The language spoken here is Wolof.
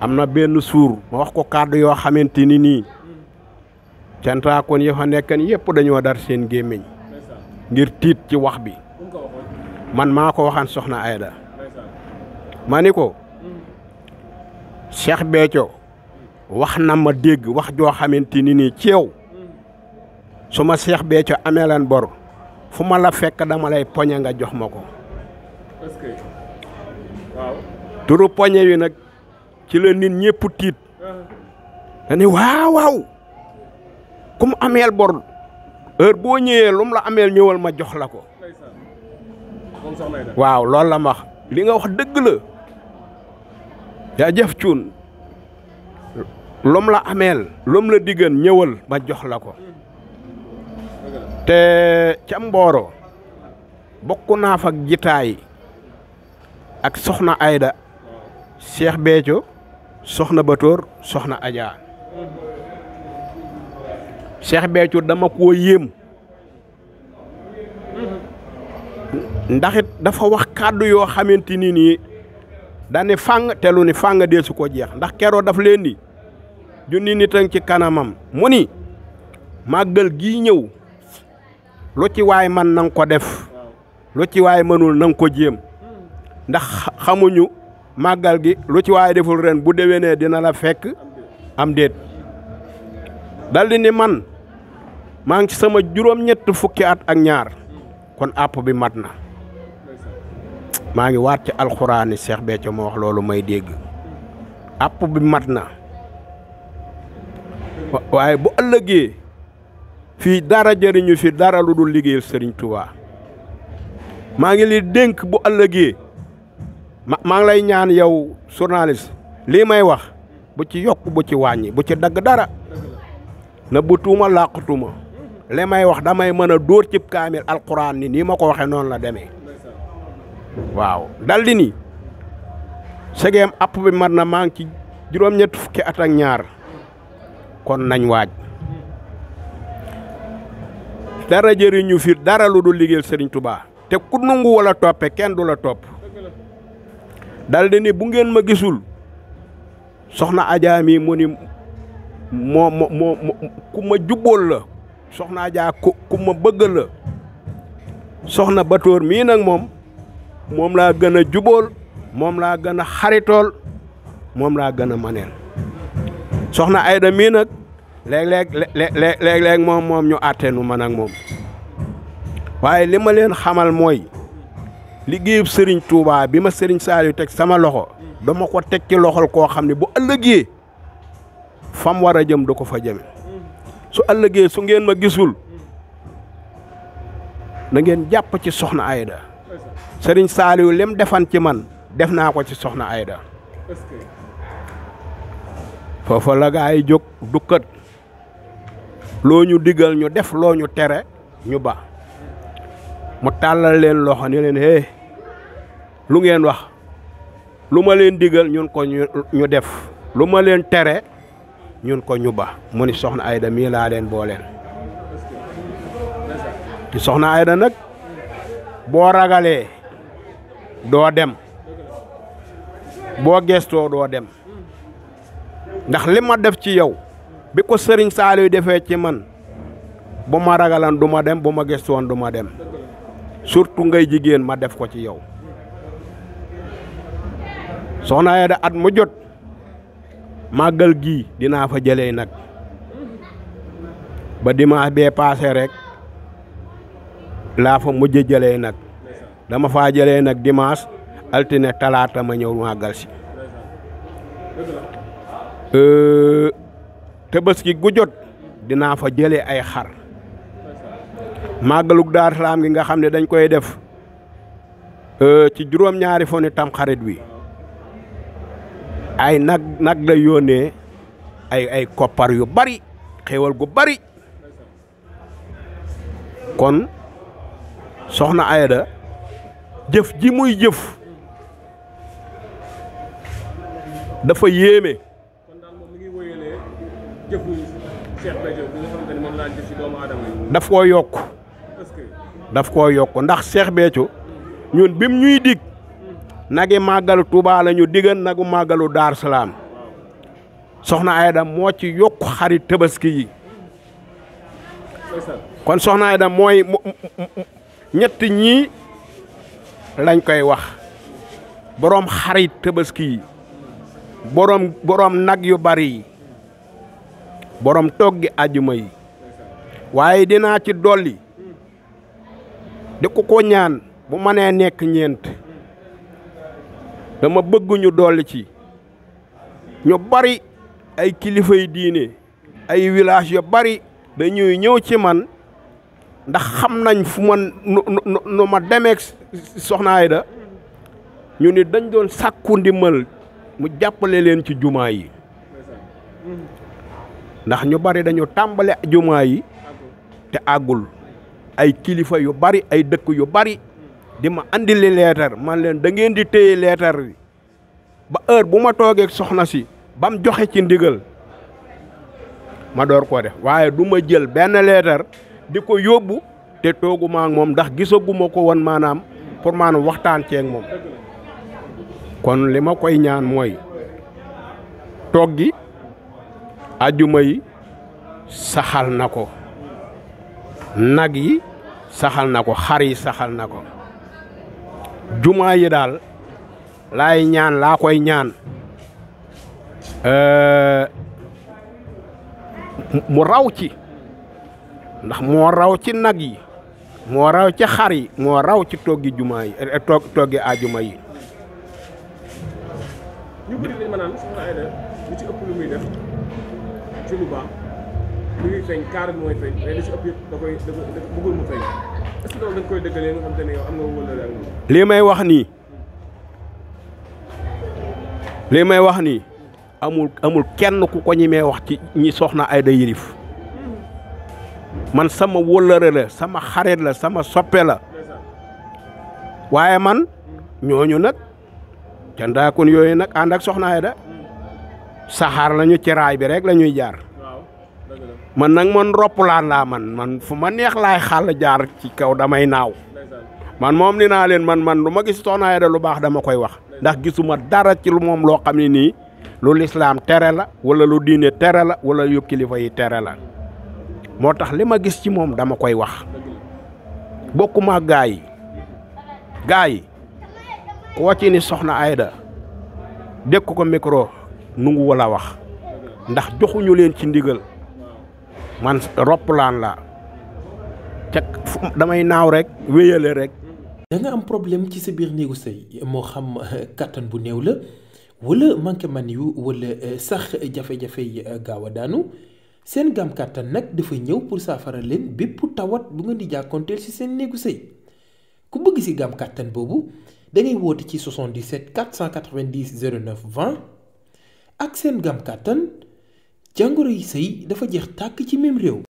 am na benn suur ma wax ko kàddu yoo xamante ni nii cantaakoon yi fa nekkan yëpp dañoo dar seen gémmiñ ngir tiit ci wax bi man maa ko waxaan soxna Ayda ma ni ko Cheikh Béthio wax na ma dégg wax joo xamante ni nii ci yow su ma Cheikh Béthio amee leen bor fu ma la fekk dama lay poñe nga jox ma ko waaw turu poñe wi nag ci la nit ñëpp tiit dañu waaw ku mu ameel bor heure boo ñëwee lu mu la ameel ñëwal ma jox la ko waaw loolu la ma wax li nga wax dëgg la yaa jëf cuun lum la ameel lum la diggan ñëwal ma jox la ko te ca Mboro bokk naa fa jitaay ak soxna Ayda Cheikh Béthio soxna Batoor soxna Adja Cheikh Béthio dama koo yéem ndaxit dafa wax kàddu yoo xamante ni nii dane fàng te lu ni fàng dee su ko jeex ndax keroo daf leen di junni nit ci kanamam mu ni màggal gii ñëw lu ci waay man nanga ko def lu ci waay mënul nanga ko jéem ndax xamuñu màggal gi lu ci waay deful ren bu déwénee dina la fekk am déet daldi ni man maa ngi ci sama juróom-ñett fukki at ak ñaar kon àpp bi mat na maa ngi waat ci alxuraani Cheikh Béthio ma wax loolu may dégg àpp bi mat na waaye bu ëllëgee fii dara jëriñu fi dara lu dul liggéeyal Serigne Touba maa ngi li dénk bu ëllëgee maa ngi lay ñaan yow journaliste lii may wax bu ci yokk bu ci wàññi bu ci dagg dara na bu tuuma làqutuma li may wax damay mën a dóor cib kaamil alquran ni nii ma ko waxee noonu la demee waaw daldi ni segeem app bi mat na maa ngi ci juróom-ñett fukki at ak ñaar kon nañ waaj dara jëriñu fi dara lu dul liggéeyal Serigne Touba te ku nungu wala toppe kenn du la topp daldi ni bu ngeen ma gisul soxna Adja mi mu ni moo ku ma jubbool la soxna Adja ku ma bëgg la soxna Batoor mii nag moom laa gën a jubbool moom laa gën a xaritool moom laa gën a maneel soxna Ayda mii nag léeg-léeg moom ñu àtteenu man ak moom waaye li ma leen xamal mooy liggéeyub Serigne Touba bi ma Serigne Saliou teg sama loxo dama ko teg ci loxol koo xam ne bu ëllëgee fam war a jëm du ko fa jëme su ëllëgee su ngeen ma gisul na ngeen jàpp ci soxna Ayda Serigne Saliou lim defan ci man def naa ko ci soxna Ayda foofa la gaa yi jóg dukkat loo ñu digal ñu def loo ñu tere ñu ba mu tàllal leen loxo ni leen hee lu ngeen wax lu ma leen digal ñun ko ñu def lu ma leen tere ñun ko ñu ba mu ni soxna Ayda mii laa leen booleen ci soxna Ayda nag boo ragalee doo dem boo gestoo doo dem ndax li ma def ci yow bi ko Serigne Saliou defee ci man bu ma ragalan du ma dem bu ma gestoon du ma dem surtout ngay jigéen ma def ko ci yow soxna Ayda at mu jot màggal gii dinaa fa jëlee nag ba dimanche bee paase rek laa fa mujj jëlee nag dama faa jëlee nag dimanche altine talaata ma ñëw màggal si Tabaski gu jot dinaa fa jëlee ay xar màggalug Daaru Salaam gi nga xam ne dañ koy def ci juróom-ñaari fani Tamxarit wi ay nag la yónnee ay koppar yu bari xéewal gu bari kon soxna Ayda jëf ji muy jëf dafa yéeme daf koo yokk ndax Cheikh Béthio ñun bim ñuy dig nagi màggalu Touba la ñu digan nagu màggalu Daaru Salaam soxna Ayda moo ci yokk xari tabaski yi kon soxna Ayda mooy ñett ñii lañ koy wax boroom xarit tabaski yi boroom nag yu bari yi boroom toggi ajuma yi waaye dinaa ci dolli di ko ñaan bu mënee nekk ñeent dama bëgg ñu dolli ci ñu bari ay kilifa yi diine ay village yu bari dañuy ñëw ci man ndax xam nañ fu ma nu ma demeek soxna Ayda ñu ni dañ doon sàkku ndimbal mu jàppale leen ci jumaa yi ndax ñu bari dañu tàmbale jumaa yi te àggul ay kilifa yu bari ay dëkk yu bari di ma andili leetar man leen da ngeen di téye leetar bi ba heure bu ma toogee soxna si bam joxe ci ndigal ma door koo def waaye du ma jël benn leetar di ko yóbbu te tooguma ak moom ndax gisaguma ko woon maanaam pour maanaam waxtaan ceeg moom kon li ma koy ñaan mooy toog gi ajuma yi saxal na ko nag yi saxal na ko xar yi saxal na ko jumaa yi daal laay ñaan laa koy ñaan mu raw ci ndax moo raw ci nag yi moo raw ci xar yi moo raw ci toggi jumaa yi toggi ajuma yi ñu bëri dañ ma naan soxna Ayda li ci ëpp lu muy def ci lu baax lu muy feeñ kaar bi mooy feeñ mais li ci ëpp yëpp da bëggul mu feeñ est-ce que loolu dañ koy dëggalee nga xam te ne yow am nga wëllëre ak moom lii may wax nii amul kenn ku ko ñemee wax ci ñi soxna Ayda yilif man sama wëllëre la sama xarit la sama soppe la waaye man ñooñu nag ca ndaakun yooyu nag ànd ak soxna Ayda saxaar lañu ci raay bi rek la ñuy jaar man nag man roppalaan laa man fu ma neex laay xàll jaar ci kaw damay naaw man moom ni naa leen man lu ma gis soxna Ayda lu baax dama koy wax ndax gisuma dara ci lu moom loo xam ne nii lu lislaam tere la wala lu diine tere la wala yu kilifa yi tere la moo tax li ma gis ci moom dama koy wax bokkuma gaa yi koo ci ni soxna Ayda dégg ko micro nungu wala wax ndax joxuñu leen ci ndigal man roppalaan la ca damay naaw rek wéyale rek. da nga am problème ci sa biir néegu sëy moo xam kattan bu néew la wala manqué man yu wala sax jafe-jafe yi gaaw a daanu seen gam kattan nag dafa ñëw pour saafara leen bépp tawat bu nga di jàkkoonteel ci seen néegu sëy ku bëgg ci gam kattan boobu da ngay woote ci 77 490 09 20 ak seen gam kattan jàngoro yi sëy dafa jeex tàkk ci même réew.